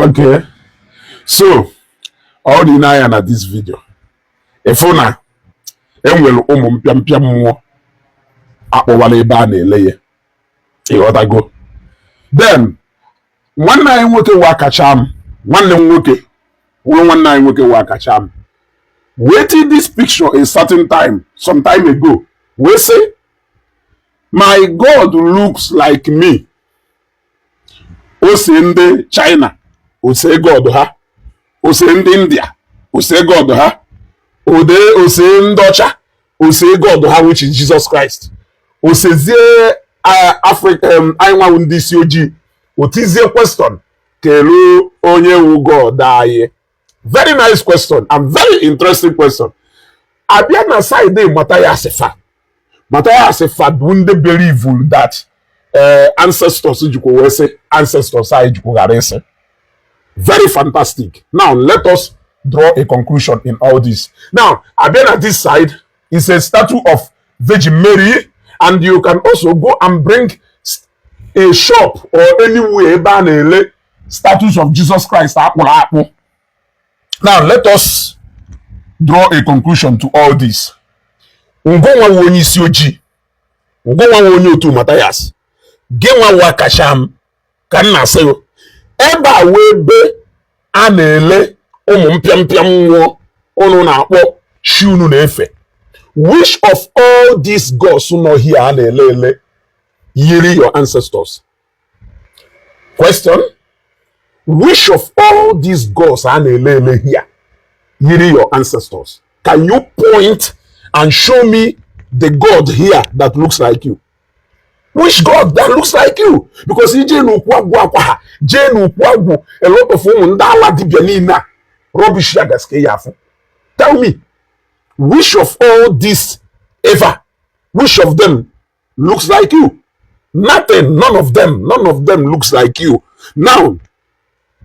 Okay, so ọ dị n'anya na this video, ịfụ na enwere ụmụ mpịampịa mmụọ akpọwara ebe a na-ele ya, ịghọtago? Then nwanne anyị nwoke wa kacha m, nwanne m nwoke wụrụ nwanne anyị nwoke wa kacha m wee see this picture a certain time, some time ago, wee sị, "My God looks like me." Ose ndị China, ose God ha, ose ndị India, ose God ha, ode ose ndị ọcha, ose God ha, which is Jesus Christ. Osezie Africa, anyị nwawu ndị isi ojii, otizie question, kelu onye wu God anyị? Very nice question and very interesting question. Abịa na side Mathias, fa Mathias fa bụ ndị believe that ancestors jikwa wee sị ancestors anyị jikwa ghara ịsị. Very fantastic. Now let us draw a conclusion in all this. Now, abịa na this side is a statue of Virgin Mary, and you can also go and bring a shop or anywhere ebe a na-ele statues of Jesus Christ akpụrụ akpụ. Now let us draw a conclusion to all this. Ngụnwa nwe onye isi ojii, ngụnwa nwe onye otu Mathias, gị nwa wa kacha m ka m na-asị gị, ebe a wee ebe a na-ele ụmụ mpịampịa mmụọ unu na-akpọ chi unu na-efe. Which of all these gods nọ here a na-ele ele yiri your ancestors? Question: which of all these gods a na-ele ele here yiri your ancestors? Can you point and show me the god here that looks like you? Which god that looks like you? Because ije n'ukwu agwụ akwa ha, jee n'ukwu agwụ a lot of ụmụ ndị ala dibịa niile a rubbish ya gasị ya afụ. Tell me, which of all these ever, which of them looks like you? Nothing. None of them. None of them looks like you. Now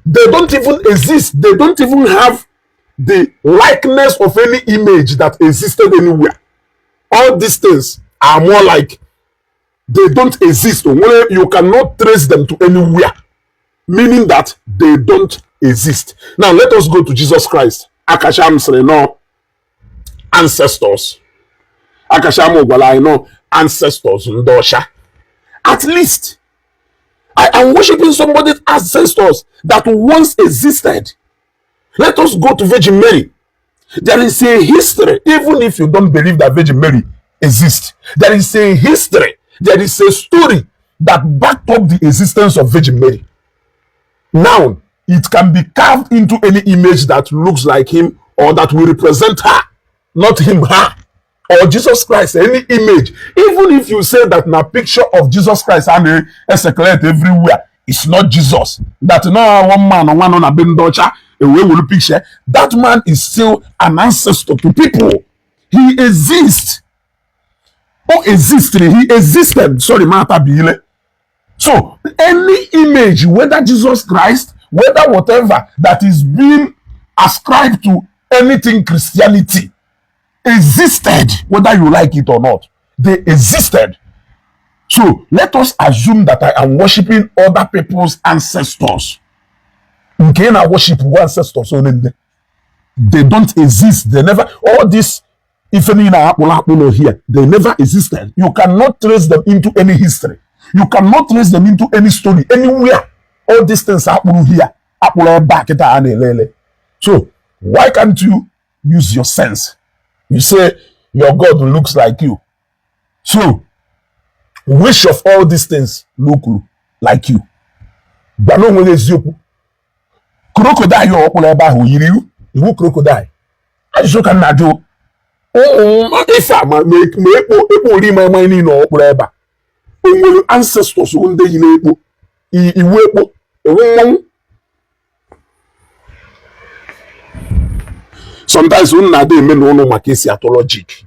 they don't even exist. They don't even have the likeness of any image that existed anywhere. All these things are more like they don't exist. Onwere, you cannot trace them to anywhere, meaning that they don't exist. Now let us go to Jesus Christ. Akacham sịrị no ancestors. Akacham gwara anyị no ancestors ndị ọcha. At least I am worshiping somebody's ancestors that once existed. Let us go to Virgin Mary. There is a history. Even if you don't believe that Virgin Mary exists, there is a history, there is a story that backed up the existence of Virgin Mary. Now it can be carved into any image that looks like him or that will represent her, not him, her, or Jesus Christ, any image. Even if you say that na picture of Jesus Christ and circulate everywhere, it's not Jesus, that no one man or one on a be ndị ọcha ewee welu picture, that man is still an ancestor to people. He exists. Oh, existed. He existed. Sorry, mata bile. So any image, whether Jesus Christ, whether whatever that is being ascribed to anything Christianity, existed, whether you like it or not. They existed. So let us assume that I am worshiping other people's ancestors. Nke na worship ancestors only ndị they don't exist. They never, all this ife niile akpụrụ akpụ nọ here, they never existed. You cannot trace them into any history. You cannot trace them into any story anywhere. All these things akpụrụ here, akpụrụ ebe a kịta a na-ele ele. So why can't you use your sense? You say your God looks like you. So which of all these things look like you? Gwa na onwe gị eziokwu. Crocodile ọkpụrụ ebe ahụ yiri iwu iwu crocodile? Ajụjụ ka m na-ajụ. Ụmụ ife a ma ma ekpo ekpo ori ma ịma niile ọkpụrụ ebe a, o nwere ancestors ndị yiri ekpo iwu ekpo ewu mmọnwụ? Sometimes unu na-ada eme na ụnụ maka esi atụ logic,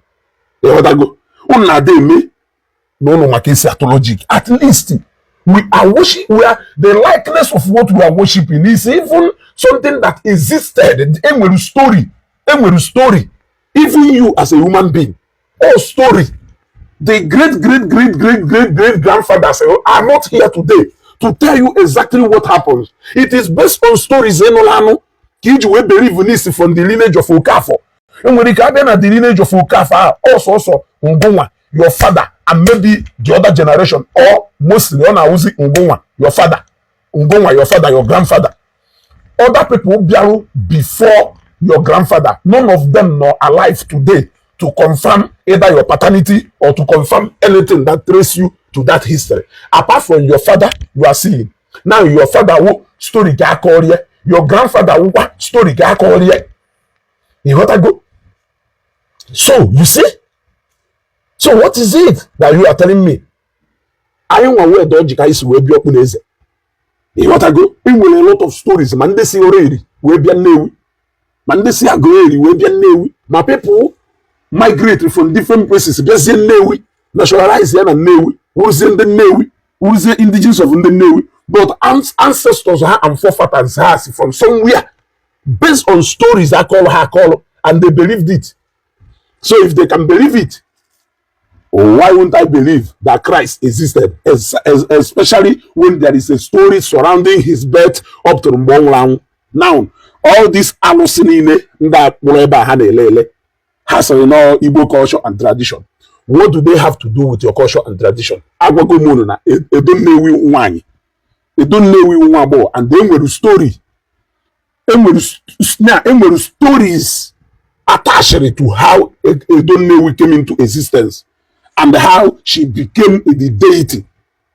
ịghọtago? Unu na-ada eme na ụnụ maka esi atụ logic. At least we are worship, we are the likeness of what we are worshiping is even something that existed. Enwere story, enwere story. Even you as a human being, all story. The great great great great great great grandfathers are not here today to tell you exactly what happens. It is based on stories ịnụla anụ ka iji wee believe n'isi from the lineage of Okafor. Enwere ike abịa na the lineage of Okafor ahụ, ọsọsọ ngụnwa, your father, and maybe the other generation, or mostly ọ na-awụzi ngụnwa, your father, ngụnwa, your father, your grandfather. Other people bịarụ before your grandfather, none of them nọ alive today to confirm either your paternity or to confirm anything that trace you to that history apart from your father you are seeing now. Your father wo story ka akọrịa, your grandfather wụkwa story ka akọrịa. Ịghọtago? So you see, so what is it that you are telling me? Anyị nwa wee dọọ ji ka anyị si wee bịa ọkpụ na eze. Ịghọtago? E nwere a lot of stories, ma ndị si Oreri wee bịa Nnewi, ma ndị si Aguleri wee bịa Nnewi, ma people migrate from different places bịazie Nnewi, nationalize ya na Nnewi, wụrụzie ndị Nnewi, wụrụzie indigenes of ndị Nnewi, but ancestors ha and forefathers ha si from somewhere, based on stories akọlụ ha akọlụ, and they believed it. So if they can believe it, why won't I believe that Christ existed, especially when there is a story surrounding his birth up to mgbe ọ nwụrụ anwụ? Now, all these alụsị niile ndị a kpụrụ ebe a ha na-ele ele, ha sịrị nọ Igbo culture and tradition. What do they have to do with your culture and tradition? Agwago m unu na Edo Nnewi nwaanyị, Edo Nnewi nwa agbọghọ, and e nwere story, na enwere stories attached to how Edo Nnewi came into existence and how she became the deity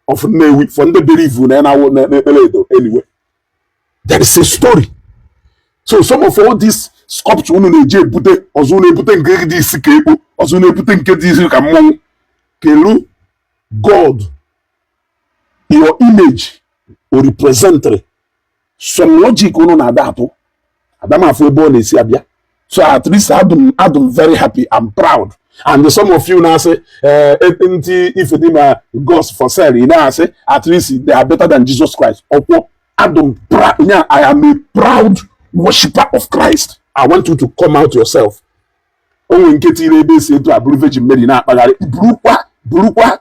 of Nnewi for ndị believe na na na-ekpere Edo. Anyway, there is a story. So some of all these sculpture unu na-eji ebute ọzọ, unu ebute nke dị isi ka ekpo ọzọ, unu ebute nke dị isi ka mmọnwụ kelu God your image o represent some logic unu na-ada atụ adamafụ ebe ọ na-esi abịa. So at least adum very happy and proud. And some of you na-asị ntị Ifedima gods for sale, ị na-asị at least they are better than Jesus Christ. Ọkwọ adum proud. I am a proud worshipper of Christ. I want you to come out yourself. O nwere nke tiri ebe esi etu abụrụ Virgin Mary na-akpagharị, burukwa burukwa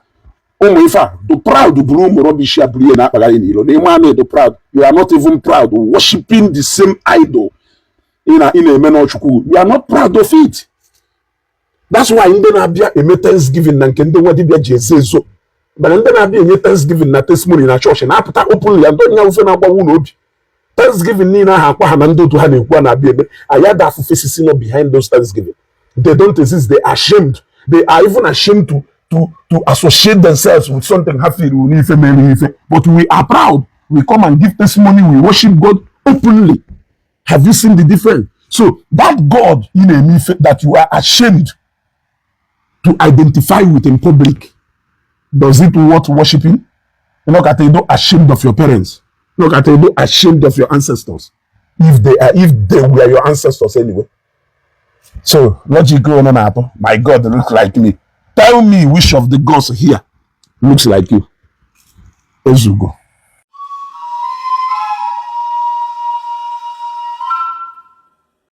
ụmụ ife a do proud, buru ụmụ rubbish a buru ihe na-akpagharị n'ilo na ịma na edo proud. You are not even proud worshiping the same idol ị na ị na-eme n'Ọchukwu. You are not proud of it. That's why ndị na-abịa eme thanksgiving na nke ndị nwa dibịa ji ezo ezo, mana ndị na-abịa enye thanksgiving na testimony na chọọchị na-apụta openly. And onye ofe na-agbawa ụlọ obi thanksgiving niile ahụ akwa ha na ndị otu ha na-ekwu a na-abịa eme ayada afụ faces nọ behind those thanksgiving. They don't exist. They are ashamed. They are even ashamed to associate themselves with something ha feel n'ife mere ife. But we are proud. We come and give testimony. We worship God openly. Have you seen the difference? So that God ị na-eme ife that you are ashamed to identify with in public, does it worth worshiping? Look at you, ashamed of your parents. Look at you, ashamed of your ancestors, if they were your ancestors anyway. So logic unu na-atụ, my God look like me. Tell me which of the gods here looks like you. Ezugo.